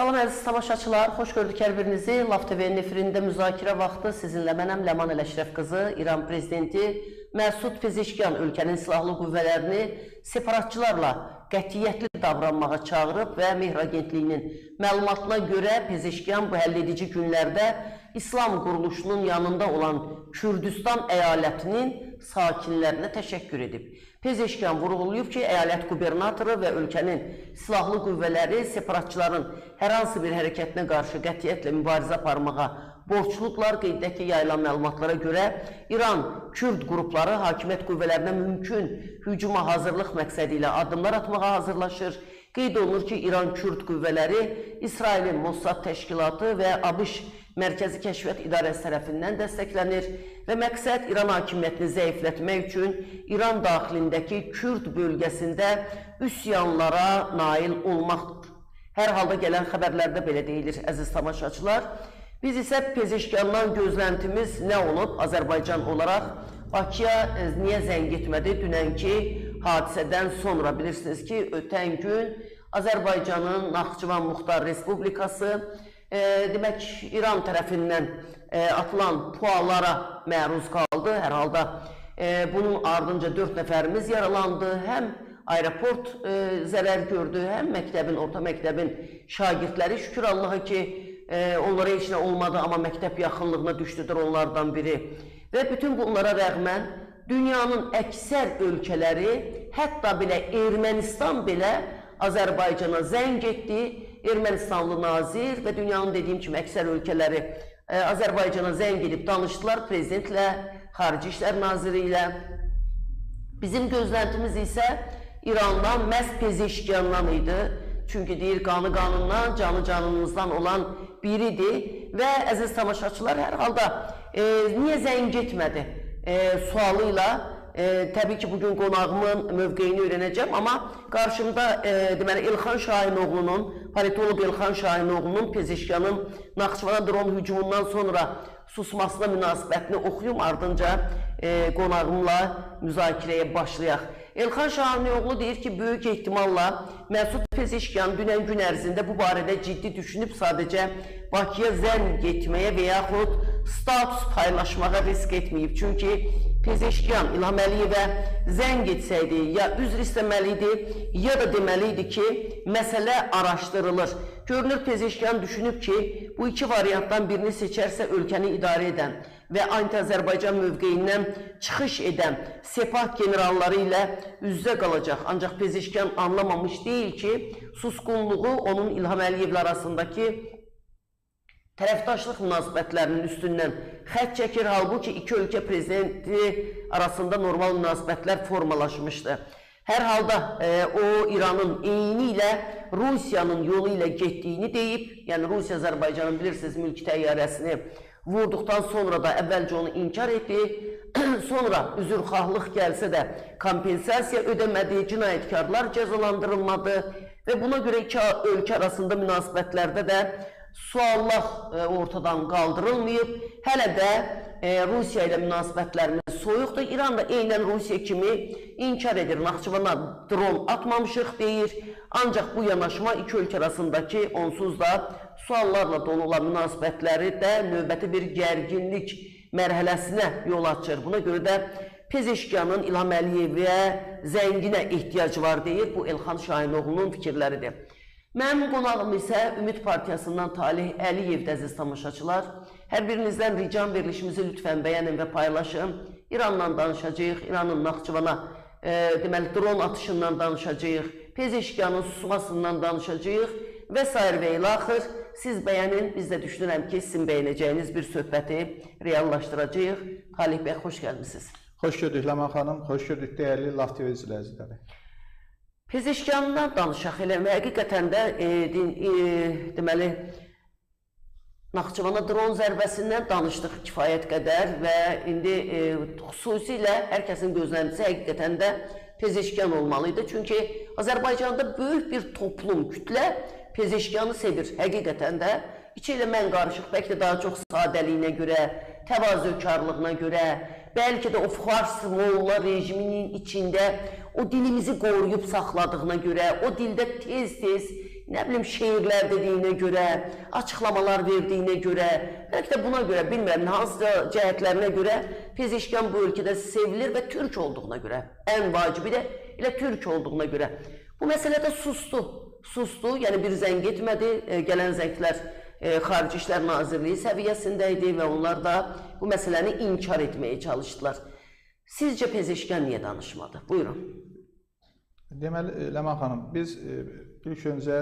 Salam əziz tamaşaçılar, xoş gördük hər birinizi. LAF TV-nin efirində müzakirə vaxtı sizinlə mənəm Ləman Ələşrəf qızı. İran prezidenti Məsud Pezeşkiyan ölkənin silahlı qüvvələrini separatçılarla qətiyyətli davranmağa çağırıb və Mehr Agentliyinin məlumatına görə Pezeşkiyan bu həlledici günlərdə İslam quruluşunun yanında olan Kürdistan əyalətinin sakinlərinə təşəkkür edib. Pezeşkiyan vurğulayıb ki, əyalət qubernatoru və ölkənin silahlı qüvvələri separatçıların hər hansı bir hərəkətinə qarşı qətiyyətlə mübarizə aparmağa borcludurlar. Qeyd edək ki, yayılan məlumatlara görə İran Kürd qrupları hakimiyyət qüvvələrinə mümkün hücuma hazırlıq məqsədi ilə addımlar atmağa hazırlaşır. Qeyd olunur ki, İran Kürd qüvvələri İsrailin Mossad təşkilatı və ABŞ Mərkəzi Kəşfiyyat İdarəsi tərəfindən dəstəklənir və məqsəd İran hakimiyyətini zəiflətmək üçün İran daxilindəki Kürd bölgəsində üsyanlara nail olmaqdır. Hər halda gələn xəbərlərdə belə deyilir, əziz tamaşaçılar. Biz isə Pezeşkiyandan gözləntimiz nə olub Azərbaycan olaraq? Bakıya niyə zəng etmədi dünənki hadisədən sonra? Bilirsiniz ki, ötən gün Azərbaycanın Naxçıvan Muxtar Respublikası demək, İran tərəfindən atılan pualara məruz qaldı. Hər halda bunun ardınca 4 nəfərimiz yaralandı. Həm aeroport zərər gördü, həm məktəbin, orta məktəbin şagirdləri. Şükür Allaha ki, onlara heç nə olmadı, amma məktəb yaxınlığına düşdüdür onlardan biri. Və bütün bunlara rəğmən dünyanın əksər ölkələri, hətta belə Ermənistan belə Azərbaycana zəng etdi. Ermənistanlı nazir və dünyanın dediyim kimi əksər ölkələri Azərbaycana zəng edib danışdılar prezidentlə, Xarici İşlər Naziri ilə. Bizim gözləntimiz isə İrandan, məhz Pezeşkiyandan idi. Çünki deyir, qanı qanından, canı canımızdan olan biridir. Və əziz tamaşaçılar, hər halda niyə zəng etmədi sualı ilə təbii ki, bugün qonağımın mövqeyini öyrənəcəm, amma qarşımda deməli Elxan Şahinoğlunun, politoloq Elxan Şahinoğlunun Pezeşkiyanın Naxçıvana dron hücumundan sonra susmasına münasibətini oxuyum, ardınca qonağımla müzakirəyə başlayaq. Elxan Şahinoğlu deyir ki, böyük ehtimalla Məsud Pezeşkiyan dünən gün ərzində bu barədə ciddi düşünüb sadəcə Bakıya zəng etməyə və yaxud status paylaşmağa risk etməyib. Çünki Pezeşkiyan İlham Əliyevə zəng etsəydi, ya üzr istəməli idi, ya da deməli idi ki, məsələ araşdırılır. Görünür, Pezeşkiyan düşünüb ki, bu iki variantdan birini seçərsə ölkəni idarə edən və anti-Azərbaycan mövqeyindən çıxış edən Sepah generalları ilə üz-üzə qalacaq. Ancaq Pezeşkiyan anlamamış deyil ki, susqunluğu onun İlham Əliyevlə arasındakı tərəfdaşlıq münasibətlərinin üstündən xətt çəkir. Halbuki iki ölkə prezidenti arasında normal münasibətlər formalaşmışdı. Hər halda o İranın eyni ilə Rusiyanın yolu ilə getdiyini deyib. Yəni Rusiya Azərbaycanın bilirsiniz mülki təyyarəsini vurduqdan sonra da əvvəlcə onu inkar etdi. Sonra üzrxahlıq gəlsə də kompensasiya ödəmədi, cinayətkarlar cəzalandırılmadı və buna görə iki ölkə arasında münasibətlərdə də suallar ortadan qaldırılmayıb. Hələ də Rusiya ilə münasibətlərimiz soyuqdur. İran da eynən Rusiya kimi inkar edir. Naxçıvana dron atmamışıq deyir. Ancaq bu yanaşma iki ölkə arasındakı onsuz da suallarla dolu olan münasibətləri də növbəti bir gərginlik mərhələsinə yol açır. Buna görə də Pezeşkiyanın İlham Əliyevə zənginə ehtiyacı var deyir. Bu Elxan Şahinoğlunun fikirləridir. Mənim qonağım isə Ümid Partiyasından Talih Əliyevdir, əziz tamaşaçılar. Hər birinizdən ricam, verilişimizi lütfən bəyənin və paylaşın. İranla danışacağıq, İranın Naxçıvana deməli, dron atışından danışacağıq, Pezeşkiyanın susmasından danışacağıq və s. və ilaxır. Siz bəyənin, biz də düşünürəm ki, sizin bəyənəcəyiniz bir söhbəti reallaşdıracağıq. Talih bəy, xoş gəlmisiniz. Xoş gördük Ləman xanım, xoş gördük dəyərli LAF TV izləyiciləri. Pezeşkiyandan danışaq elə və həqiqətən də deməli, Naxçıvana dron zərbəsindən danışdıq kifayət qədər və indi xüsusilə hər kəsin gözləntisi həqiqətən də Pezeşkiyan olmalı idi. Çünki Azərbaycanda böyük bir toplum, kütlə Pezeşkiyanı sevir həqiqətən də. İçi ilə mən qarışıq, bəlkə də daha çox sadəliyinə görə, təvazökarlığına görə, bəlkə də o Fars Molla rejiminin içində o dilimizi qoruyub saxladığına görə, o dildə tez-tez nə bilim, şeirlər dediyinə görə, açıqlamalar verdiyinə görə, bəlkə də buna görə, bilmirəm, hansısa cəhətlərinə görə Pezeşkiyan bu ölkədə sevilir və türk olduğuna görə, ən vacibi də elə türk olduğuna görə. Bu məsələdə sustu, sustu, yəni bir zəng etmədi, gələn zənglər Xarici İşlər Nazirliyi səviyyəsində idi və onlar da bu məsələni inkar etməyə çalışdılar. Sizcə Pezeşkiyan niyə danışmadı? Buyurun. Deməli, Ləman xanım, biz ilk öncə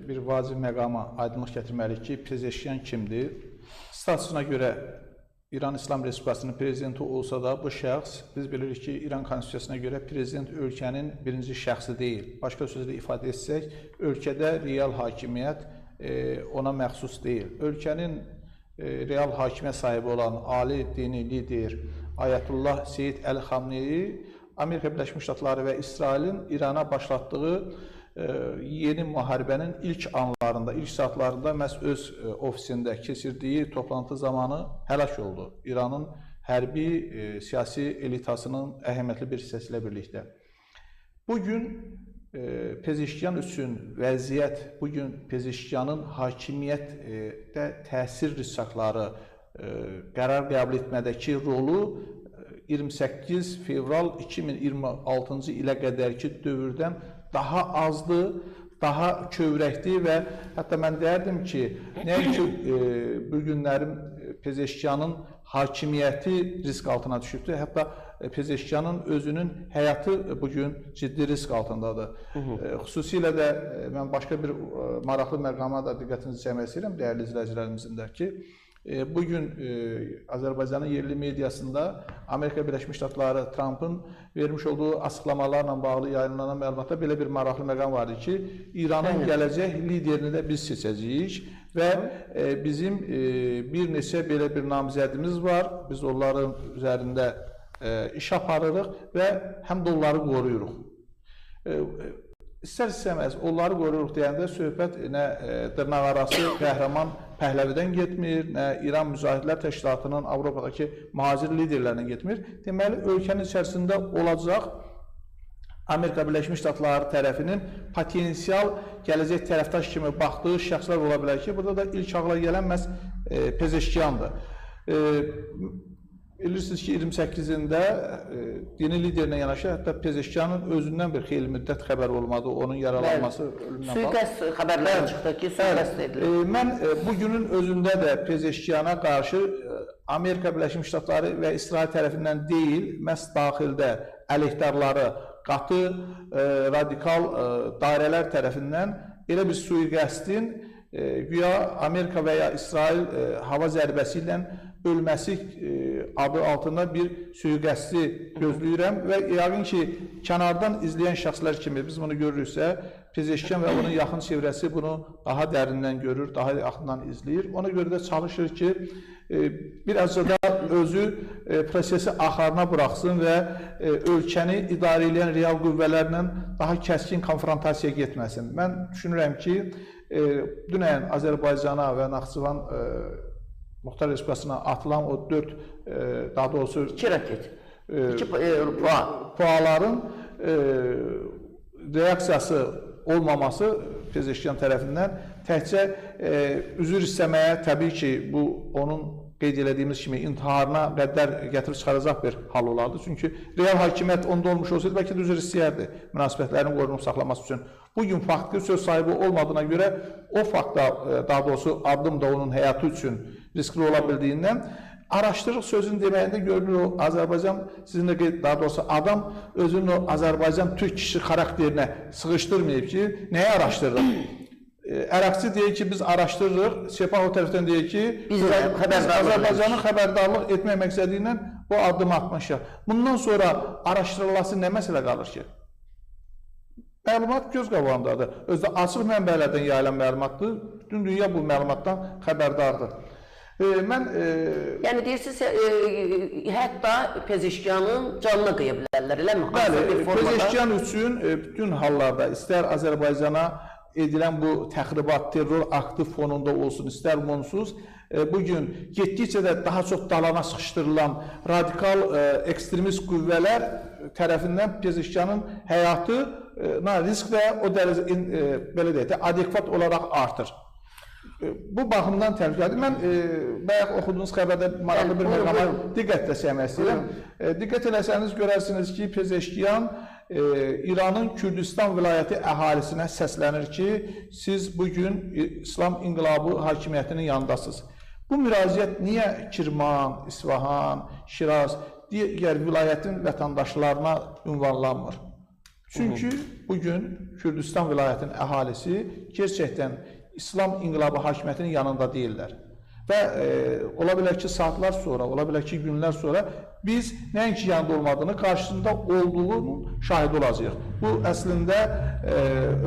bir vacib məqama aydınlıq gətirməliyik ki, Pezeşkiyan kimdir? Statusuna görə İran İslam Respublikasının prezidenti olsa da bu şəxs, biz bilirik ki, İran konstitusiyasına görə prezident ölkənin birinci şəxsi deyil. Başqa sözlə ifadə etsək, ölkədə real hakimiyyət ona məxsus deyil. Ölkənin real hakimiyyət sahibi olan ali dini lider Ayətullah Seyid Əli Xamneyi Amerika Birləşmiş Ştatları və İsrailin İrana başlatdığı yeni müharibənin ilk anlarında, ilk saatlarında məhz öz ofisində keçirdiyi toplantı zamanı həlak oldu. İranın hərbi, siyasi elitasının əhəmiyyətli bir hissəsi ilə birlikdə. Bugün Pezeşkiyan üçün vəziyyət, bugün Pezeşkiyanın hakimiyyətdə təsir rissakları, qərar qəbul etmədəki rolu 28 fevral 2026-cı ilə qədərki dövrdən daha azdır, daha kövrəkdir və hətta mən deyərdim ki, nəinki bu günlərin Pezeşkiyanın hakimiyyəti risk altına düşübdür, hətta Pezeşkiyanın özünün həyatı bugün ciddi risk altındadır. Xüsusilə də mən başqa bir maraqlı məqama da diqqətinizi çəkmək istəyirəm, dəyərli izləyicilərimizin də ki, bugün Azərbaycanın yerli mediasında Amerika Birləşmiş Ştatları Trumpın vermiş olduğu açıqlamalarla bağlı yayımlanan məlumatda belə bir maraqlı məqam vardı ki, İranın gələcək liderini də biz seçəcəyik və bizim bir neçə belə bir namizədimiz var, biz onların üzərində iş aparırıq və həm də onları qoruyuruq. İstər-istəməz onları qoruyuruq deyəndə söhbət nə dırnaqarası qəhrəman Pəhləvidən getmir, nə İran Mücahidlər Təşkilatının Avropadakı mühacir liderlərindən getmir. Deməli, ölkənin içərisində olacaq Amerika Birləşmiş Ştatları tərəfinin potensial gələcək tərəfdaş kimi baxdığı şəxslər ola bilər ki, burada da ilk ağla gələn məhz Pezeşkiyandır. Bilirsiniz ki, 28-də dini liderinə yanaşı, hətta Pezeşkiyanın özündən bir xeyli müddət xəbər olmadı, onun yaralanması, ölümündən bağlı. Sui-qəsd xəbərləri çıxdı ki, sui-qəsd edilir. Mən bugünün özündə də Pezeşkiyana qarşı Amerika Birləşmiş Ştatları və İsrail tərəfindən deyil, məhz daxildə əleyhdarları, qatı, radikal dairələr tərəfindən elə bir sui-qəsdin güya Amerika və ya İsrail hava zərbəsi ilə ölməsi adı altında bir sui-qəsdi gözləyirəm və yəqin ki, kənardan izləyən şəxslər kimi biz bunu görürüksə, Pezeşkiyan və onun yaxın çevrəsi bunu daha dərindən görür, daha yaxından izləyir. Ona görə də çalışır ki, biraz da özü prosesi axarına buraxsın və ölkəni idarə edən real qüvvələrlə daha kəskin konfrontasiyaya getməsin. Mən düşünürəm ki, dünən Azərbaycana və Naxçıvan Muxtar Respublikasına atılan o 4, daha doğrusu 2 raket, 2 puaların reaksiyası olmaması Pezeşkiyan tərəfindən təkcə üzr istəməyə, təbii ki, bu onun qeyd elədiyimiz kimi intiharına qədər gətirib çıxaracaq bir hal olardı. Çünki real hakimiyyət onda olmuş olsaydı, bəlkə də üzr istəyərdi münasibətlərin qorunub saxlaması üçün. Bugün faktiki söz sahibi olmadığına görə o faktda, daha doğrusu addım da onun həyatı üçün riskli ola bildiyindən araşdırıq sözün deməyində görünür o Azərbaycan, sizin də qeyd, daha doğrusu adam özünün o Azərbaycan türk kişi xarakterinə sığışdırmayıb ki, nəyi araşdırırıq? Əraqçı deyir ki, biz araşdırırıq, Sepah o tərəfdən deyir ki, biz Azərbaycanın xəbərdarlıq etmək məqsədi ilə bu addımı atmışıq. Bundan sonra araşdırılası nə məsələ qalır ki? Məlumat göz qabağındadır. Özdə açıq mənbələrdən yayılan məlumatdır. Bütün dünya bu məlumatdan xəbərdardır. Yəni deyirsiniz, hətta Pezeşkiyanın canına qıya bilərlər, eləmi? Bəli, Pezeşkiyan üçün bütün hallarda, istər Azərbaycana edilən bu təxribat, terror aktı fonunda olsun, istər onsuz, bugün getdikcə də daha çox dalana sıxışdırılan radikal ekstremist qüvvələr tərəfindən Pezeşkiyanın həyatı risk də o dərəcə, belə deyək də, adekvat olaraq artır. Bu baxımdan təhlükəlidir. Mən bayaq oxuduğunuz xəbərdə maraqlı bir məqama diqqətlə çəkmək istəyirəm. Diqqət eləsəniz görərsiniz ki, Pezeşkiyan İranın Kürdistan vilayəti əhalisinə səslənir ki, siz bugün İslam İnqilabı hakimiyyətinin yanındasınız. Bu müraciət niyə Kirman, İsfahan, Şiraz, digər vilayətin vətəndaşlarına ünvanlanmır? Çünki bugün Kürdistan vilayətinin əhalisi gerçəkdən İslam İnqilabı hakimiyyətinin yanında deyirlər. Və ola bilər ki, saatlar sonra, ola bilər ki, günlər sonra biz nəinki yanında olmadığını, qarşısında olduğunun şahidi olacağıq. Bu, əslində,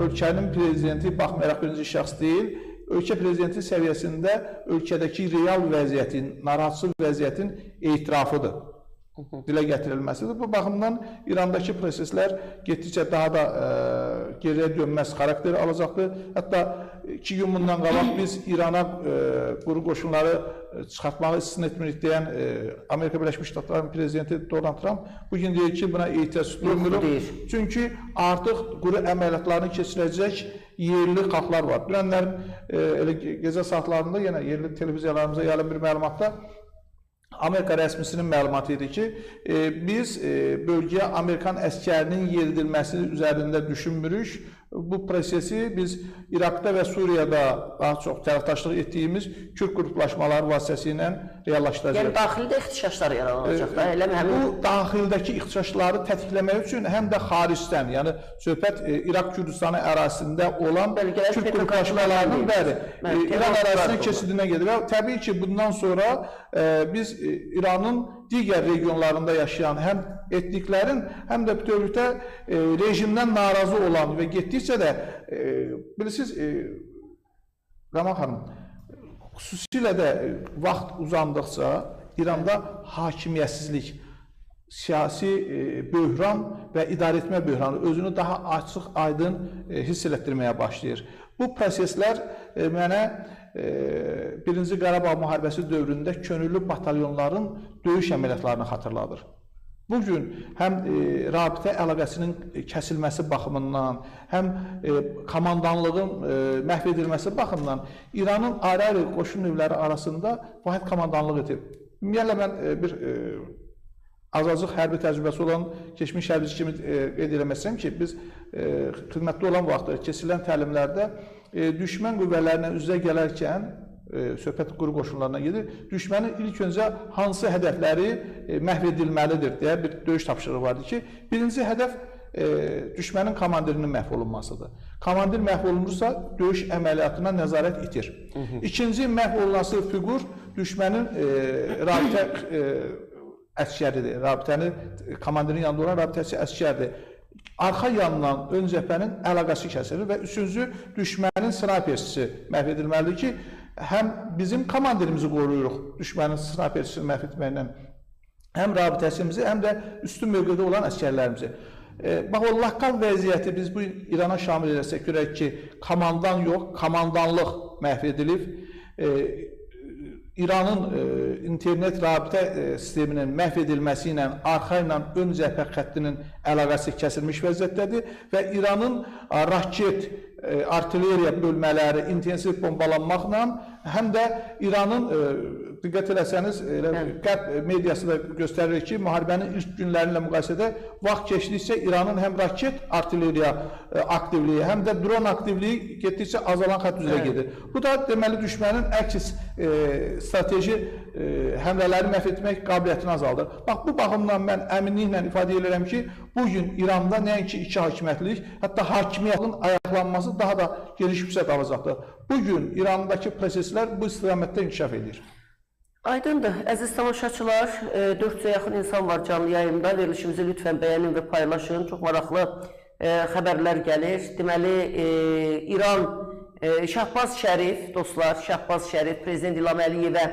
ölkənin prezidenti, baxmayaraq birinci şəxs deyil, ölkə prezidenti səviyyəsində ölkədəki real vəziyyətin, narahatsız vəziyyətin etirafıdır, dilə gətirilməsidir. Bu baxımdan İrandakı proseslər getdikcə daha da geriyə dönməz xarakter alacaqdır. Hətta 2 gün bundan qabaq biz İrana quru qoşunları çıxartmağı istisna etmirik deyən Amerika Birləşmiş Ştatlarının prezidenti Donald Trump bugün deyir ki, buna ehtiyac duymuruq. Çünki artıq quru əməliyyatlarını keçirəcək yerli xalqlar var. Dünənlərin elə gecə saatlarında yenə yerli televiziyalarımıza gələn bir məlumatda Amerika rəsmisinin məlumatı idi ki, biz bölgəyə Amerikan əskərinin yeridilməsi üzərində düşünmürük. Bu prosesi biz İraqda və Suriyada daha çox tərəfdaşlıq etdiyimiz Kürd qruplaşmaları vasitəsilə reallaşdıracağıq. Yəni daxildə ixtişaşlar yaranacaq da, eləmi? Həmin... Bu daxildəki ixtişaşları tətikləmək üçün həm də xaricdən, yəni söhbət İraq Kürdistanı ərazisində olan Kürd qruplaşmalarının, bəli, İran ərazisinin keçidindən gedir. Və təbii ki, bundan sonra biz İranın digər regionlarında yaşayan həm etniklərin, həm də bütövlükdə rejimdən narazı olan və getdikcə də, bilirsiniz, Rəman xanım, xüsusilə də vaxt uzandıqca İranda hakimiyyətsizlik, siyasi böhran və idarə etmə böhranı özünü daha açıq, aydın hiss elətdirməyə başlayır. Bu proseslər mənə Birinci Qarabağ müharibəsi dövründə könüllü batalyonların döyüş əməliyyatlarını xatırladır. Bugün həm rabitə əlaqəsinin kəsilməsi baxımından, həm komandanlığın məhv edilməsi baxımından İranın ayrı-ayrı qoşun növləri arasında vahid komandanlıq edib. Ümumiyyətlə, mən bir azacıq hərbi təcrübəsi olan keçmiş hərbici kimi qeyd eləmək istəyirəm ki, biz xidmətdə olan vaxtda keçirilən təlimlərdə düşmən qüvvələrinə üz-üzə gələrkən, söhbət quru qoşunlarına gedir, düşmənin ilk öncə hansı hədəfləri məhv edilməlidir deyə bir döyüş tapşırığı vardı ki, birinci hədəf düşmənin komandirinin məhv olunmasıdır. Komandir məhv olunursa, döyüş əməliyyatına nəzarət itir. İkinci məhv olunası fiqur düşmənin rabitə əskəridir. Rabitəni, komandirin yanında olan rabitəçi əskərdir. Arxa yandan ön cəbhənin əlaqəsi kəsilir və üçüncü düşmənin snayperçisi məhv edilməlidir ki, həm bizim komandirimizi qoruyuruq düşmənin snayperçisini məhv etməklə, həm rabitəsimizi, həm də üstün mövqedə olan əskərlərimizi. Bax, o lokal vəziyyəti biz bu İrana şamil eləsək, görək ki, komandan yox, komandanlıq məhv edilib. İranın internet rabitə sisteminin məhv edilməsi ilə arxa ilə ön cəbhə xəttinin əlaqəsi kəsilmiş vəziyyətdədir və İranın raket, artilleriya bölmələri intensiv bombalanmaqla, həm də İranın, diqqət eləsəniz, elə Qərb mediası da göstərir ki, müharibənin ilk günləri ilə müqayisədə vaxt keçdikcə İranın həm raket artilleriya aktivliyi, həm də dron aktivliyi getdikcə azalan xətt üzrə gedir. Bu da deməli düşmənin əks strateji həmlələri məhv etmək qabiliyyətini azaldır. Bax, bu baxımdan mən əminliklə ifadə edirəm ki, bugün İranda nəinki iki hakimiyyətlilik, hətta hakimiyyətin ayaqlanması daha da geniş fürsət alacaqdır. Bugün İrandakı proseslər bu istiqamətdə inkişaf edir. Aydındır. Əziz tamaşaçılar, 400-ə yaxın insan var canlı yayımda. Verilişimizi lütfən bəyənin və paylaşın. Çox maraqlı xəbərlər gəlir. Deməli, İran, Şahbaz Şərif, dostlar, Şahbaz Şərif Prezident İlham Əliyevə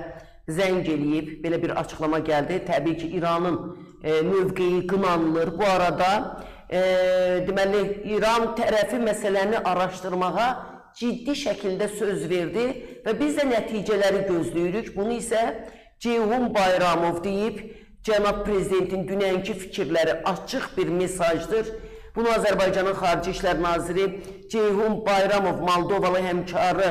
zəng eləyib. Belə bir açıqlama gəldi. Təbii ki, İranın mövqeyi qınanılır. Bu arada, deməli, İran tərəfi məsələni araşdırmağa ciddi şəkildə söz verdi və biz də nəticələri gözləyirik. Bunu isə Ceyhun Bayramov deyib, cənab prezidentin dünənki fikirləri açıq bir mesajdır. Bunu Azərbaycanın Xarici İşlər Naziri Ceyhun Bayramov Moldovalı həmkarı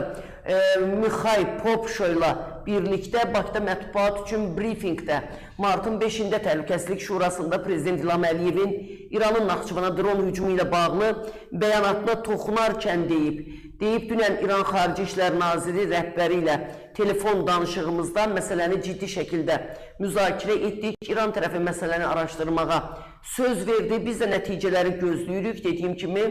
Mixay Popşo ilə birlikdə Bakıda mətbuat üçün brifinqdə martın 5-də Təhlükəsizlik Şurasında Prezident İlham Əliyevin İranın Naxçıvana dron hücumu ilə bağlı bəyanatına toxunarkən deyib. Deyib, dünən İran Xarici İşlər Naziri rəhbəri ilə telefon danışığımızda məsələni ciddi şəkildə müzakirə etdik. İran tərəfi məsələni araşdırmağa söz verdi. Biz də nəticələri gözləyirik. Dediyim kimi,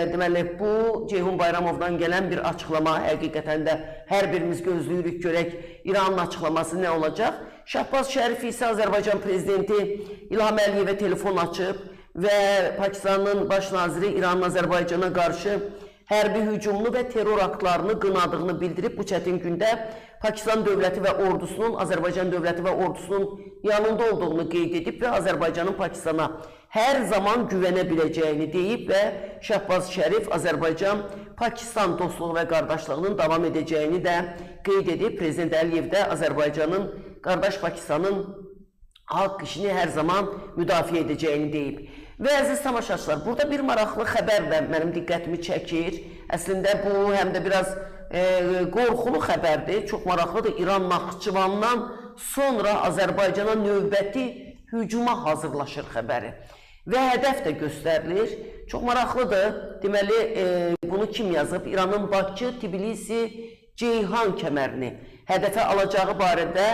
deməli, bu Ceyhun Bayramovdan gələn bir açıqlama. Həqiqətən də hər birimiz gözləyirik, görək İranın açıqlaması nə olacaq. Şahbaz Şərif isə Azərbaycan Prezidenti İlham Əliyevə telefon açıb və Pakistanın baş naziri İranın Azərbaycana qarşı hərbi hücumunu və terror aktlarını qınadığını bildirib. Bu çətin gündə Pakistan dövləti və ordusunun, Azərbaycan dövləti və ordusunun yanında olduğunu qeyd edib və Azərbaycanın Pakistana hər zaman güvənə biləcəyini deyib və Şahbaz Şərif Azərbaycan-Pakistan dostluğu və qardaşlığının davam edəcəyini də qeyd edib. Prezident Əliyev də Azərbaycanın, qardaş Pakistanın haqq işini hər zaman müdafiə edəcəyini deyib. Və əziz tamaşaçılar, burada bir maraqlı xəbər də mənim diqqətimi çəkir. Əslində bu həm də biraz qorxulu xəbərdir. Çox maraqlıdır. İran Naxçıvandan sonra Azərbaycana növbəti hücuma hazırlaşır xəbəri. Və hədəf də göstərilir. Çox maraqlıdır. Deməli, bunu kim yazıb? İranın Bakı, Tbilisi, Ceyhan kəmərini hədəfə alacağı barədə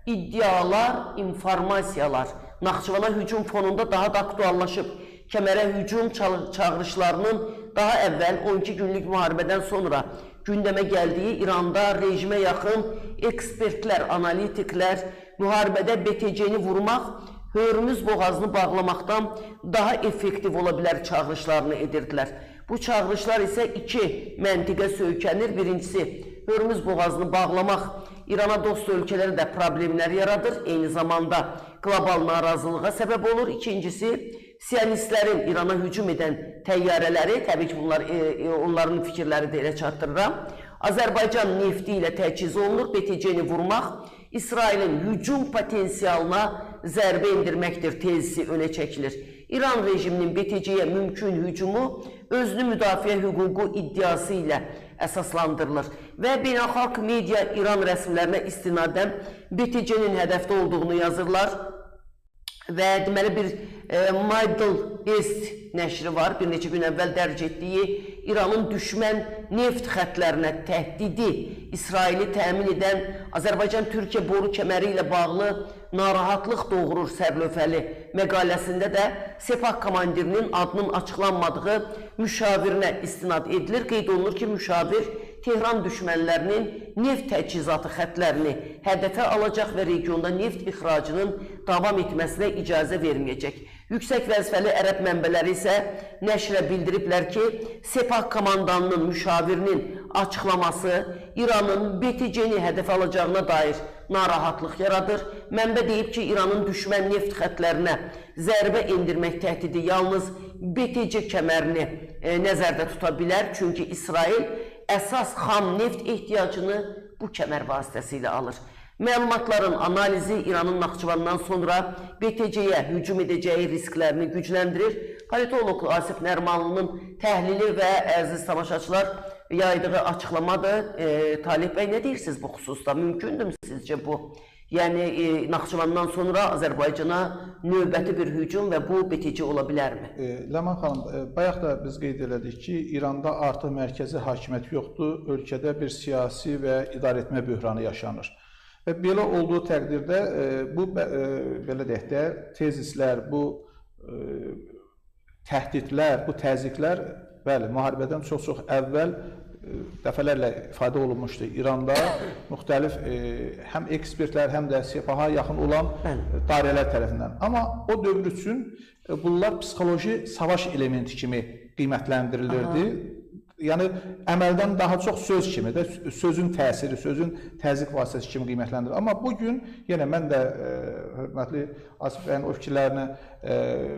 iddialar, informasiyalar Naxçıvana hücum fonunda daha da aktuallaşıb. Kəmərə hücum çağırışlarının daha əvvəl 12 günlük müharibədən sonra gündəmə gəldiyi İranda rejimə yaxın ekspertlər, analitiklər müharibədə BTC-ni vurmaq, Hörmüz boğazını bağlamaqdan daha effektiv ola bilər çağırışlarını edirdilər. Bu çağırışlar isə iki məntiqə söykənir. Birincisi, Hörmüz boğazını bağlamaq İrana dost ölkələrə də problemlər yaradır, eyni zamanda qlobal narazılığa səbəb olur. İkincisi, siyonistlərin İrana hücum edən təyyarələri, təbii ki, bunlar onların fikirləri də elə çatdırıram, Azərbaycan nefti ilə təchiz olunur, BTC-ni vurmaq İsrailin hücum potensialına zərbə endirməkdir tezisi önə çəkilir. İran rejiminin BTC-yə mümkün hücumu özünü müdafiə hüququ iddiası ilə əsaslandırılır və beynəlxalq media İran rəsmilərinə istinadən BTC-nin hədəfdə olduğunu yazırlar və deməli bir Middle East nəşri var, bir neçə gün əvvəl dərc etdiyi İranın düşmən neft xətlərinə təhdidi İsraili təmin edən Azərbaycan-Türkiyə boru kəməri ilə bağlı narahatlıq doğurur sərlövhəli məqaləsində də Sepah komandirinin adının açıqlanmadığı müşavirinə istinad edilir. Qeyd olunur ki, müşavir Tehran düşmənlərinin neft təchizatı xətlərini hədəfə alacaq və regionda neft ixracının davam etməsinə icazə verməyəcək. Yüksək vəzifəli ərəb mənbələri isə nəşrə bildiriblər ki, Sepah komandanının müşavirinin açıqlaması İranın BTC-ni hədəfə alacağına dair narahatlıq yaradır. Mənbə deyib ki, İranın düşmən neft xətlərinə zərbə endirmək təhdidi yalnız BTC kəmərini nəzərdə tuta bilər. Çünki İsrail əsas xam neft ehtiyacını bu kəmər vasitəsilə alır. Məlumatların analizi İranın Naxçıvandan sonra BTC-yə hücum edəcəyi risklərini gücləndirir. Politoloq Asif Nərimanlının təhlili və əziz tamaşaçılar yaydığı açıqlamadır. Taleh bəy, nə deyirsiniz bu xüsusda? Mümkündürmü sizcə bu? Yəni, Naxçıvandan sonra Azərbaycana növbəti bir hücum və bu BTC ola bilərmi? Ləman xanım, bayaq da biz qeyd elədik ki, İranda artıq mərkəzi hakimiyyət yoxdur, ölkədə bir siyasi və idarəetmə böhranı yaşanır. Və belə olduğu təqdirdə bu, belə deyək də, tezislər, bu təhdidlər, bu təzyiqlər, bəli, müharibədən çox-çox əvvəl dəfələrlə ifadə olunmuşdu. İranda müxtəlif həm ekspertlər, həm də Sepaha yaxın olan dairələr tərəfindən. Amma o dövr üçün bunlar psixoloji savaş elementi kimi qiymətləndirilirdi. Yəni, əməldən daha çox söz kimi də, sözün təsiri, sözün təzyiq vasitəsi kimi qiymətləndirilir. Amma bugün, yenə mən də hörmətli Asif bəyin o fikirlərinə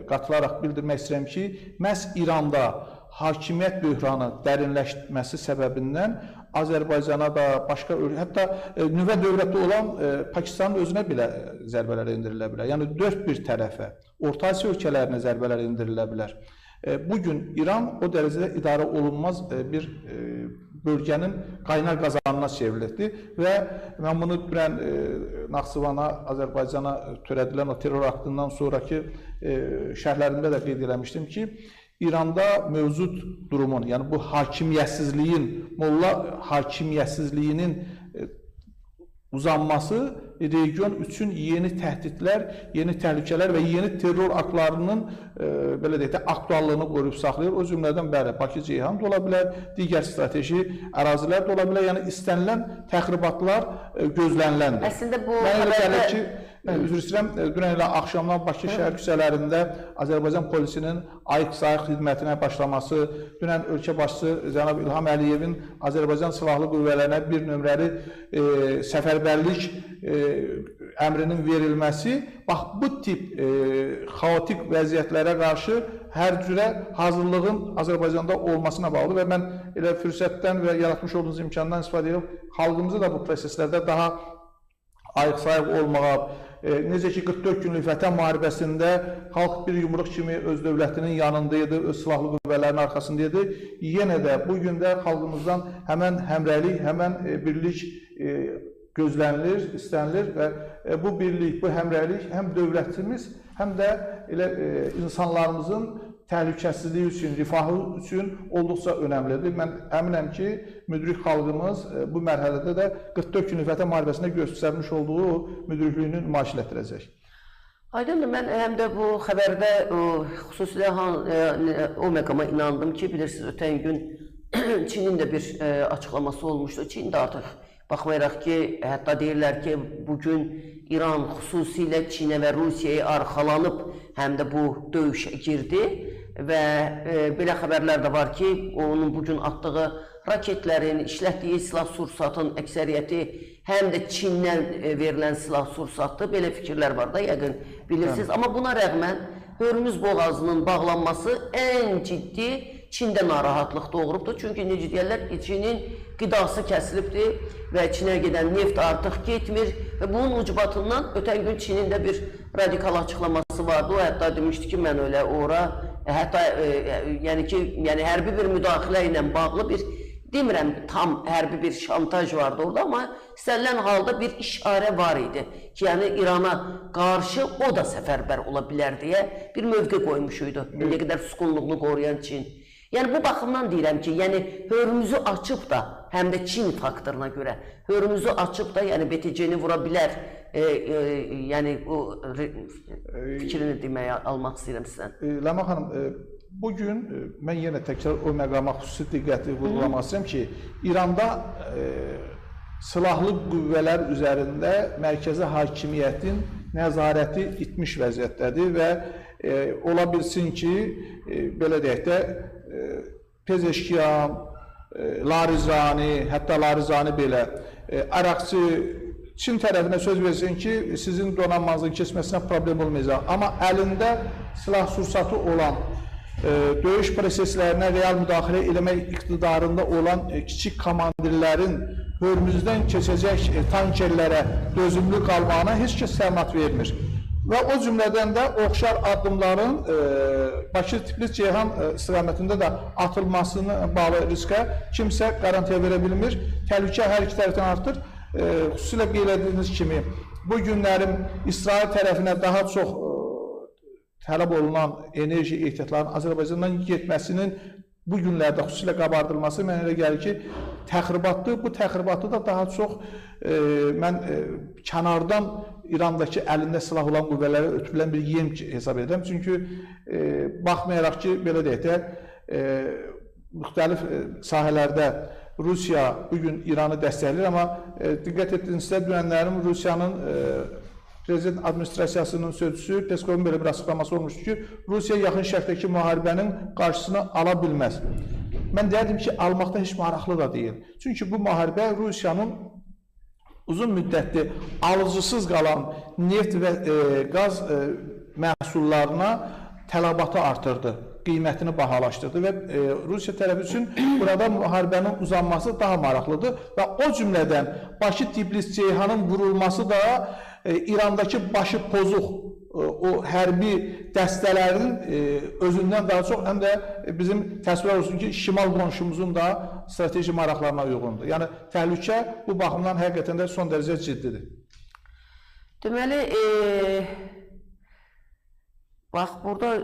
qatılaraq bildirmək istəyirəm ki, məhz İranda hakimiyyət böhranı dərinləşməsi səbəbindən Azərbaycana da, başqa ölkə, hətta nüvə dövləti olan Pakistanın özünə belə zərbələr endirilə bilər. Yəni, dörd bir tərəfə, Orta Asiya ölkələrinə zərbələr endirilə bilər. Bugün İran o dərəcədə idarə olunmaz bir bölgənin qaynar qazanına çevrildi və mən bunu dünən Naxçıvana, Azərbaycana törədilən o terror aktından sonraki şərhlərimdə də qeyd eləmişdim ki, İranda mövcud durumun, yəni bu hakimiyyətsizliyin, molla hakimiyyətsizliyinin uzanması region üçün yeni təhdidlər, yeni təhlükələr və yeni terror aktlarının belə deyək də aktuallığını qoruyub saxlayır. O cümlədən bəli, Bakı-Ceyhan da ola bilər, digər strateji ərazilər də ola bilər. Yəni istənilən təxribatlar gözləniləndir. Əslində bu mən elə gəlir ki, üzr istəyirəm, dünən elə axşamdan Bakı şəhər küçələrində Azərbaycan polisinin ayıq-sayıq xidmətinə başlaması, dünən ölkə başçısı cənab İlham Əliyevin Azərbaycan Silahlı Qüvvələrinə bir nömrəli səfərbərlik əmrinin verilməsi, bax bu tip xaotik vəziyyətlərə qarşı hər cürə hazırlığın Azərbaycanda olmasına bağlı və mən elə fürsətdən və yaratmış olduğunuz imkandan istifadə edib xalqımızı da bu proseslərdə daha ayıq-sayıq olmağa, necə ki 44 günlük Vətən müharibəsində xalq bir yumruq kimi öz dövlətinin yanında idi, öz silahlı qüvvələrinin arxasında idi. Yenə də bu gün də xalqımızdan həmən həmrəylik, həmən birlik gözlənilir, istənilir və bu birlik, bu həmrəylik həm dövlətimiz, həm də elə insanlarımızın təhlükəsizliyi üçün, rifahı üçün olduqca önəmlidir. Mən əminəm ki, müdrik xalqımız bu mərhələdə də 44 günlük Vətən müharibəsində göstərmiş olduğu müdrikliyini nümayiş etdirəcək. Aydındır, mən həm də bu xəbərdə xüsusilə o məqama inandım ki, bilirsiniz, ötən gün Çinin də bir açıqlaması olmuşdu. Çin də artıq baxmayaraq ki, hətta deyirlər ki, bugün İran xüsusilə Çinə və Rusiyaya arxalanıb həm də bu döyüşə girdi və belə xəbərlər də var ki, onun bugün atdığı raketlərin, işlətdiyi silah-sursatın əksəriyyəti həm də Çindən verilən silah-sursatdır. Belə fikirlər var da, yəqin bilirsiniz. Amma buna rəğmən Hörmüz boğazının bağlanması ən ciddi Çində narahatlıq doğurubdur. Çünki necə deyərlər, Çinin qidası kəsilibdir və Çinə gedən neft artıq getmir və bunun ucbatından ötən gün Çinin də bir radikal açıqlaması vardı. O hətta demişdi ki, mən elə ora, hətta yəni ki, yəni hərbi bir müdaxilə ilə bağlı bir, demirəm tam hərbi bir şantaj vardı orada, amma istənilən halda bir işarə var idi ki, yəni İrana qarşı o da səfərbər ola bilər deyə bir mövqe qoymuş idi. İndiyə qədər susqunluğunu qoruyan Çin. Yəni bu baxımdan deyirəm ki, yəni Hörmüzü açıb da, həm də Çin faktoruna görə Hörmüzü açıb da, yəni BTC-ni vura bilər, yəni o fikrini deməyə almaq istəyirəm sizdən. Ləman xanım, bugün mən yenə təkrar o məqama xüsusi diqqəti vurğulamaq istəyirəm ki, İranda silahlı qüvvələr üzərində mərkəzi hakimiyyətin nəzarəti itmiş vəziyyətdədir və ola bilsin ki, belə deyək də, Pezeşkiyan, Larizani, hətta Larizani belə, Ərakçı Çin tərəfinə söz versin ki, sizin donanmanızın keçməsinə problem olmayacaq. Amma əlində silah-sursatı olan, döyüş proseslərinə real müdaxilə eləmək iqtidarında olan kiçik komandirlərin Hörmüzdən keçəcək tankerlərə dözümlü qalmağına heç kəs səmat vermir. Və o cümlədən də oxşar addımların Bakı-Tiflis-Ceyhan istiqamətində də atılmasına bağlı riskə kimsə qarantiya verə bilmir. Təhlükə hər iki tərəfdən artır. Xüsusilə qeyd etdiyiniz kimi, bu günlərin İsrail tərəfinə daha çox tələb olunan enerji ehtiyatlarının Azərbaycandan getməsinin bu günlərdə xüsusilə qabardılması mənə elə gəlir ki, təxribatdır. Bu təxribatı da daha çox mən kənardan İrandakı əlində silah olan qüvvələrə ötürülən bir yem hesab edirəm. Çünki baxmayaraq ki, belə deyək də, müxtəlif sahələrdə Rusiya bugün İranı dəstəkləyir, amma diqqət etdinizsə, dünənlərin Rusiyanın Prezident administrasiyasının sözçüsü Peskovun belə bir açıqlaması olmuşdu ki, Rusiya yaxın şərqdəki müharibənin qarşısını ala bilməz. Mən deyərdim ki, almaqda heç maraqlı da deyil. Çünki bu müharibə Rusiyanın uzun müddətli alıcısız qalan neft və qaz məhsullarına tələbatı artırdı, qiymətini bahalaşdırdı və Rusiya tərəfi üçün burada müharibənin uzanması daha maraqlıdır və o cümlədən Bakı-Tiflis-Ceyhanın vurulması da İrandakı başı pozuq o hərbi dəstələrin özündən daha çox, həm də bizim təsvir olsun ki, şimal qonşumuzun da strateji maraqlarına uyğundur. Yəni, təhlükə bu baxımdan həqiqətən də son dərəcə ciddidir. Deməli, bax, burada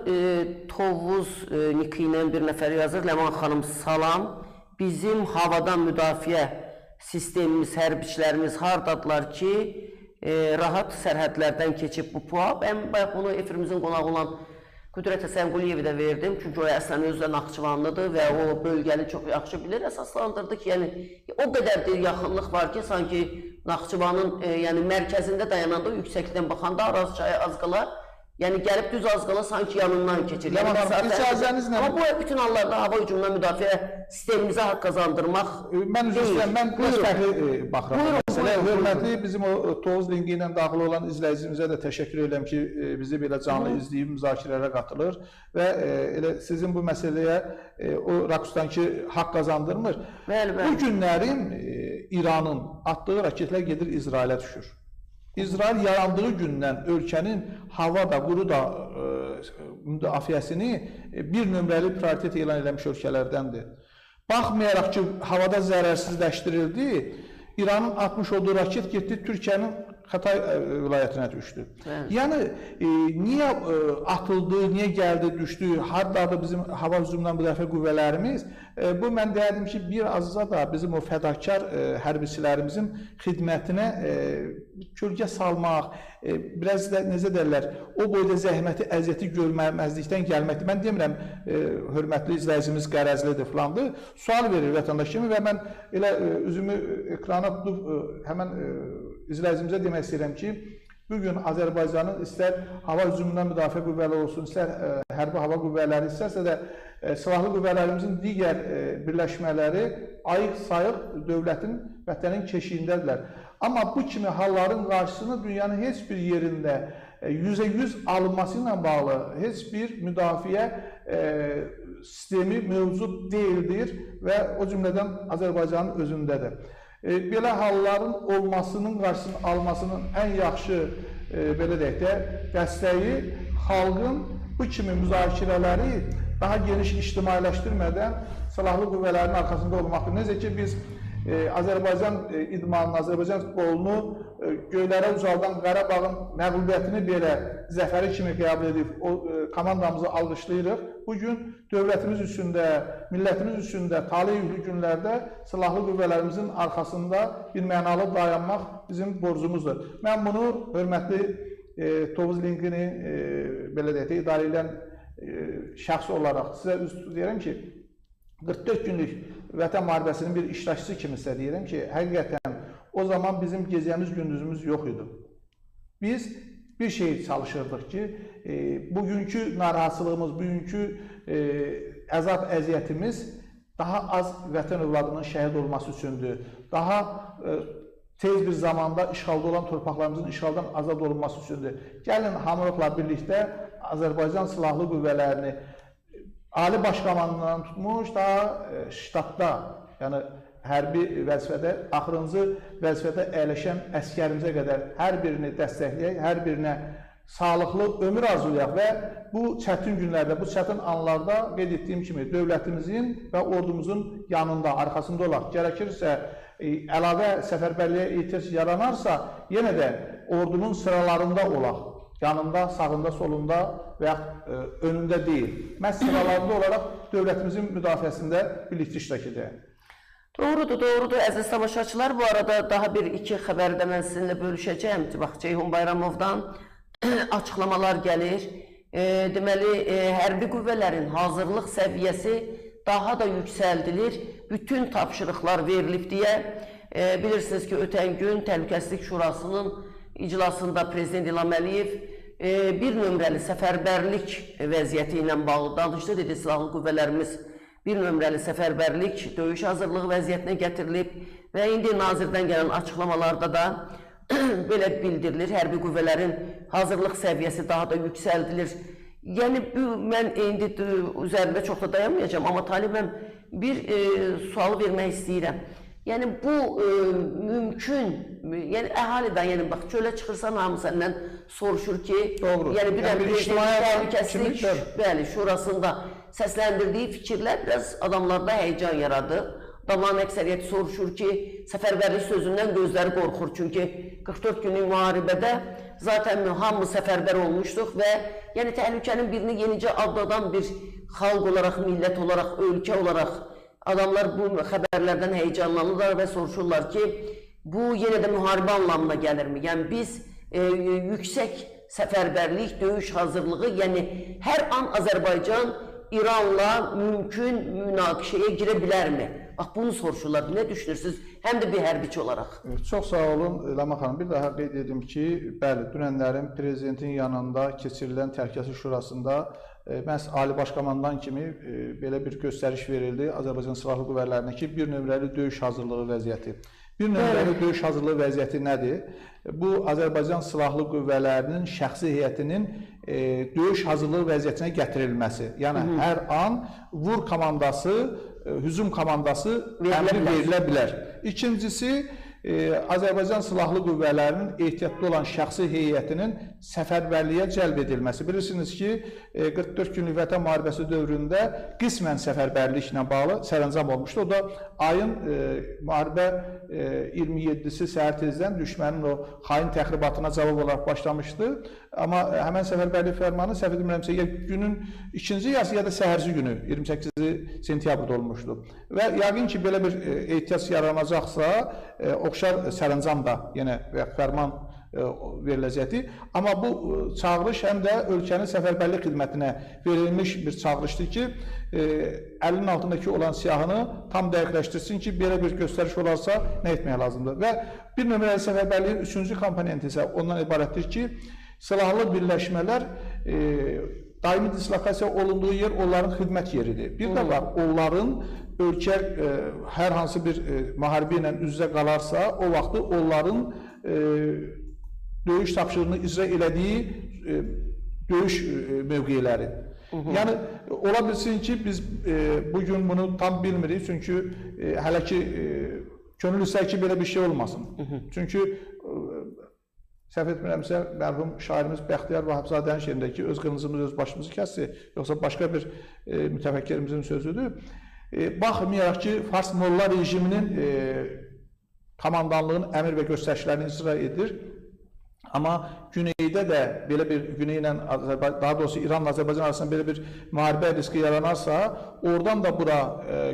Tovuz niki ilə bir nəfər yazır. Ləman xanım, salam. Bizim havadan müdafiə sistemimiz, hərbiçilərimiz hardadılar ki, rahat sərhədlərdən keçib bu PUA. Mən bayaq bunu efirimizin qonağı olan Qüdrət Həsənquliyevi də verdim. Çünki o əslən özü də Naxçıvanlıdır və o bölgəni çox yaxşı bilir. Əsaslandırdı ki, yəni o qədər bir yaxınlıq var ki, sanki Naxçıvanın yəni mərkəzində dayananda, yüksəklikdən baxanda Araz çayı az qala, yəni gəlib düz az qala sanki yanından keçir. Yəni, icazənizlə. Amma bu bütün hallarda hava hücumundan müdafiə sistemimizə haqq qazandırmaq. Mən üzr istəyirəm, mən biraz fərqli baxıram. Buyurun, hörmətli bizim o Tovuz linki ilə daxil olan izləyicimizə də təşəkkür edirəm ki, bizi belə canlı izləyib müzakirələrə qatılır və elə sizin bu məsələyə o rakursdan ki, haqq qazandırmır. Bəli, bəli. Bu günlərin İranın atdığı raketlər gedir İsrailə düşür. İsrail yarandığı gündən ölkənin hava da, quru da müdafiəsini bir nömrəli prioritet elan eləmiş ölkələrdəndir. Baxmayaraq ki, havada zərərsizləşdirildi, İranın atmış olduğu raket getdi Türkiyənin Xatay vilayətinə düşdü. Bəli. Yəni, niyə atıldı, niyə gəldi, düşdü, hardadır bizim hava hücumundan müdafiə qüvvələrimiz? Bu, mən deyərdim ki, bir azca da bizim o fədakar hərbiçilərimizin xidmətinə kölgə salmaq, biraz da, necə deyərlər, o boyda zəhməti, əziyyəti görməməzlikdən gəlməkdir. Mən demirəm, hörmətli izləyicimiz qərəzlidir, filandır. Sual verir vətəndaş kimi və mən elə üzümü ekrana tutub həmən izləyicimizə demək istəyirəm ki, bugün Azərbaycanın istər hava hücumundan müdafiə qüvvələri olsun, istər hərbi hava qüvvələri, istərsə də silahlı qüvvələrimizin digər birləşmələri ayıq-sayıq dövlətin, vətənin keşiyindədirlər. Amma bu kimi halların qarşısını dünyanın heç bir yerində 100% alınması ilə bağlı heç bir müdafiə sistemi mövcud deyildir və o cümlədən Azərbaycanın özündədir. Belə halların olmasının qarşısını almasının ən yaxşı belə deyək də, dəstəyi xalqın bu kimi müzakirələri daha geniş ictimailəşdirmədən silahlı qüvvələrin arxasında olmaqdır. Necə ki, biz Azərbaycan idmanını, Azərbaycan futbolunu göylərə ucaldan Qarabağın məğlubiyyətini belə zəfəri kimi qəbul edib o komandamızı alqışlayırıq. Bugün dövlətimiz üçün də, millətimiz üçün də taley yüklü günlərdə silahlı qüvvələrimizin arxasında bir mənalı dayanmaq bizim borcumuzdur. Mən bunu hörmətli Tovuz linkini belə deyək də, idarə edən şəxs olaraq sizə üz deyirəm ki, 44 günlük Vətən müharibəsinin bir iştirakçısı kimi sizə deyirəm ki, həqiqətən o zaman bizim gecəmiz, gündüzümüz yox idi. Biz bir şey çalışırdıq ki, bugünkü narahatçılığımız, bugünkü əzab əziyyətimiz daha az vətən övladının şəhid olması üçündür. Daha tez bir zamanda işğalda olan torpaqlarımızın işğaldan azad olunması üçündür. Gəlin hamılıqla birlikdə Azərbaycan Silahlı Qüvvələrini Ali Başkomandandan tutmuş daha ştatda, yəni hərbi vəzifədə, axırıncı vəzifədə əyləşən əskərimizə qədər hər birini dəstəkləyək, hər birinə sağlıqlı ömür arzulayaq və bu çətin günlərdə, bu çətin anlarda qeyd etdiyim kimi dövlətimizin və ordumuzun yanında, arxasında olaq. Gərəkirsə, əlavə səfərbərliyə ehtiyac yaranarsa, yenə də ordunun sıralarında olaq. Yanında, sağında, solunda və yaxud önündə deyil. Məhz sıralarında olaraq dövlətimizin müdafiəsində birlikdə iştirak edək. Doğrudur, doğrudur əziz tamaşaçılar. Bu arada daha bir-iki xəbəri də mən sizinlə bölüşəcəyəm. Bax, Ceyhun Bayramovdan açıqlamalar gəlir. Deməli, hərbi qüvvələrin hazırlıq səviyyəsi daha da yüksəldilir. Bütün tapşırıqlar verilib deyə. Bilirsiniz ki, ötən gün Təhlükəsizlik Şurasının iclasında Prezident İlham Əliyev bir nömrəli səfərbərlik vəziyyəti ilə bağlı danışdı. Dedi, silahlı qüvvələrimiz bir nömrəli səfərbərlik döyüş hazırlığı vəziyyətinə gətirilib və indi nazirdən gələn açıqlamalarda da belə bildirilir, hərbi qüvvələrin hazırlıq səviyyəsi daha da yüksəldilir. Yəni, mən indi üzərində çox da dayanmayacağam, amma Talib, mən bir sualı vermək istəyirəm. Yəni bu mümkün, yəni əhalidən, yəni bax çölə çıxırsan hamı səndən soruşur ki, doğru. Yəni bir dənə prezident təhlükəsizlik, bəli, şurasında səsləndirdiyi fikirlər biraz adamlarda həyəcan yaradır. Adamların əksəriyyəti soruşur ki, səfərbərlik sözündən gözləri qorxur. Çünki 44 günlük müharibədə zaten hamı səfərbər olmuşduq və yəni təhlükənin birini yenicə adladan bir xalq olaraq, millət olaraq, ölkə olaraq adamlar bu xəbərlərdən həyəcanlanırlar və soruşurlar ki, bu yenə də müharibə anlamına gəlirmi? Yəni biz yüksək səfərbərlik, döyüş hazırlığı, yəni hər an Azərbaycan İranla mümkün münaqişəyə girə bilərmi? Bax, bunu soruşurlar. Nə düşünürsünüz? Həm də bir hərbiçi olaraq. Çox sağ olun, Ləman xanım. Bir daha qeyd edim ki, bəli, dünənlərin prezidentin yanında keçirilən Təhlükəsizlik Şurasında məhz Ali Başkomandan kimi belə bir göstəriş verildi Azərbaycan Silahlı Qüvvələrinə ki, bir nömrəli döyüş hazırlığı vəziyyəti. Bir nömrəli döyüş hazırlığı vəziyyəti nədir? Bu, Azərbaycan Silahlı Qüvvələrinin şəxsi heyətinin döyüş hazırlığı vəziyyətinə gətirilməsi. Yəni, hər an vur komandası, hücum komandası əmri verilə bilər. İkincisi, Azərbaycan Silahlı Qüvvələrinin ehtiyatlı olan şəxsi heyətinin səfərbərliyə cəlb edilməsi. Bilirsiniz ki, 44 günlük Vətən müharibəsi dövründə qismən səfərbərliklə bağlı sərəncam olmuşdu. O da ayın müharibə 27-si səhər tezdən düşmənin o xain təxribatına cavab olaraq başlamışdı. Amma həmən səfərbərlik fərmanı, səhv etmirəmsə, ya günün ikinci yarısı ya da səhərsi günü 28 sentyabrda olmuşdu. Və yəqin ki, belə bir ehtiyac yaranacaqsa, oxşar sərəncam da yenə və fərman veriləcəkdir. Amma bu çağırış həm də ölkənin səfərbərlik xidmətinə verilmiş bir çağırışdır ki, əlinin altındakı olan siyahını tam dəqiqləşdirsin ki, belə bir göstəriş olarsa nə etmək lazımdır. Və bir nömrəli səfərbərliyin üçüncü komponenti isə ondan ibarətdir ki, silahlı birləşmələr daimi dislokasiya olunduğu yer onların xidmət yeridir. Bir də var, onların ölkə hər hansı bir müharibə ilə üz-üzə qalarsa, o vaxtı onların döyüş tapşırığını icra elədiyi döyüş mövqeləri. Yəni, ola bilsin ki, biz bugün bunu tam bilmirik, çünki hələ ki, könül istər ki, belə bir şey olmasın. Çünki, səhv etmirəmsə, mərhum şairimiz Bəxtiyar Vahabzadənin şeirindəki öz qılıncımız öz başımızı kəsdi, yoxsa başqa bir mütəfəkkərimizin sözüdür. Baxmayaraq ki, Fars Molla rejiminin komandanlığın əmir və göstərişlərini icra edir. Amma güneydə də belə bir güney ilə, daha doğrusu İranla Azərbaycan arasında belə bir müharibə riski yaranarsa, oradan da bura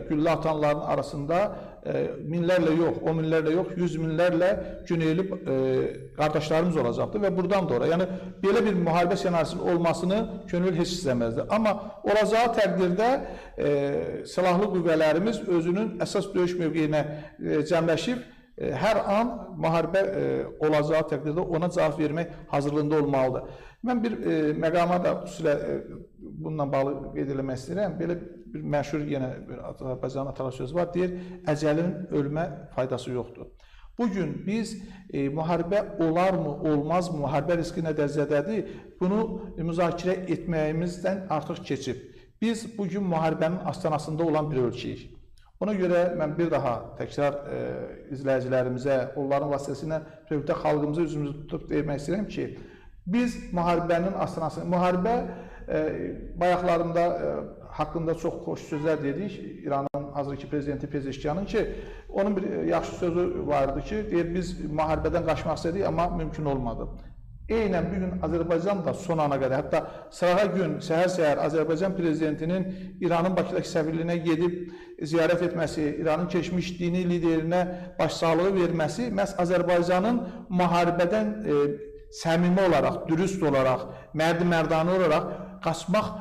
güllə atanların arasında minlərlə yox, on minlərlə yox, yüz minlərlə güneyli qardaşlarımız olacaqdır və buradan da ora. Yəni, belə bir müharibə ssenarisinin olmasını könül heç istəməzdi. Amma olacağı təqdirdə silahlı qüvvələrimiz özünün əsas döyüş mövqeyinə cəmləşib, hər an müharibə olacağı təqdirdə ona cavab vermək hazırlığında olmalıdır. Mən bir məqama da xüsusilə bununla bağlı qeyd eləmək istəyirəm. Belə bir məşhur yenə bir Azərbaycanın atalar sözü var, deyir, əcəlin ölmə faydası yoxdur. Bugün biz müharibə olarmı, olmazmı, müharibə riski nə dərəcədədir, bunu müzakirə etməyimizdən artıq keçib. Biz bugün müharibənin astanasında olan bir ölkəyik. Ona görə mən bir daha təkrar izləyicilərimizə, onların vasitəsilə bütövlükdə xalqımıza üzümüzü tutub demək istəyirəm ki, biz müharibənin astanasında, müharibə bayaqlarında haqqında çox xoş sözlər dedik İranın hazırki prezidenti Pezeşkiyanın ki, onun bir yaxşı sözü vardı ki, deyir, biz müharibədən qaçmaq istədik, amma mümkün olmadı. Eynən bugün Azərbaycan da son ana qədər, hətta sırağa gün səhər-səhər Azərbaycan prezidentinin İranın Bakıdakı səfirliyinə gedib ziyarət etməsi, İranın keçmiş dini liderinə başsağlığı verməsi məhz Azərbaycanın müharibədən səmimi olaraq, dürüst olaraq, mərdi-mərdanə olaraq qaçmaq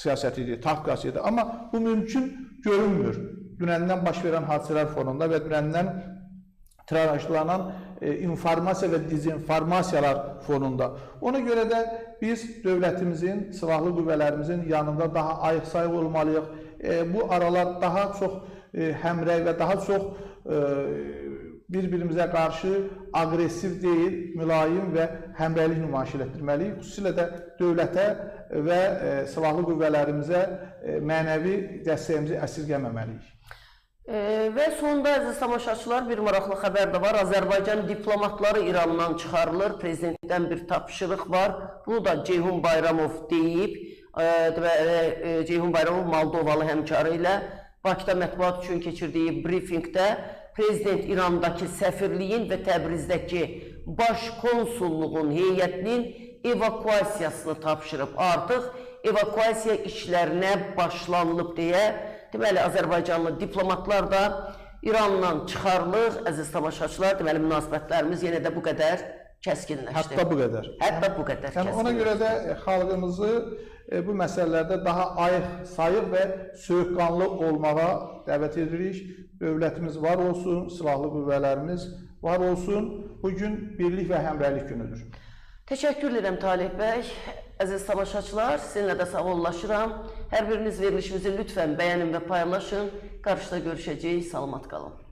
siyasəti idi, taktikası idi. Amma bu mümkün görünmür. Dünəndən baş verən hadisələr fonunda və dünəndən tirajlanan informasiya və dezinformasiyalar fonunda. Ona görə də biz dövlətimizin, silahlı qüvvələrimizin yanında daha ayıq-sayıq olmalıyıq. Bu aralar daha çox həmrəy və daha çox bir-birimizə qarşı aqressiv deyil, mülayim və həmrəylik nümayiş elətdirməliyik. Xüsusilə də dövlətə və silahlı qüvvələrimizə mənəvi dəstəyimizi əsirgəməməliyik. Və sonda, əziz tamaşaçılar, bir maraqlı xəbər də var. Azərbaycan diplomatları İrandan çıxarılır. Prezidentdən bir tapşırıq var. Bunu da Ceyhun Bayramov deyib. Ceyhun Bayramov Moldovalı həmkarı ilə Bakıda mətbuat üçün keçirdiyi brifinqdə Prezident İrandakı səfirliyin və Təbrizdəki baş konsulluğun heyətinin evakuasiyasını tapşırıb. Artıq evakuasiya işlərinə başlanılıb deyə. Deməli, Azərbaycanlı diplomatlar da İrandan çıxarılır. Əziz tamaşaçılar, deməli, münasibətlərimiz yenə də bu qədər kəskinləşdi. Hətta bu qədər. Hətta bu qədər yəni, ona görə də xalqımızı bu məsələlərdə daha ayıq, sayıq və soyuqqanlı olmağa dəvət edirik. Dövlətimiz var olsun, silahlı qüvvələrimiz var olsun. Bugün birlik və həmrəylik günüdür. Təşəkkür edirəm Taleh bəy. Əziz tamaşaçılar, sizinlə də sağollaşıram. Hər biriniz verilişimizi lütfən bəyənin və paylaşın. Qarşıda görüşəcəyik. Salamat qalın.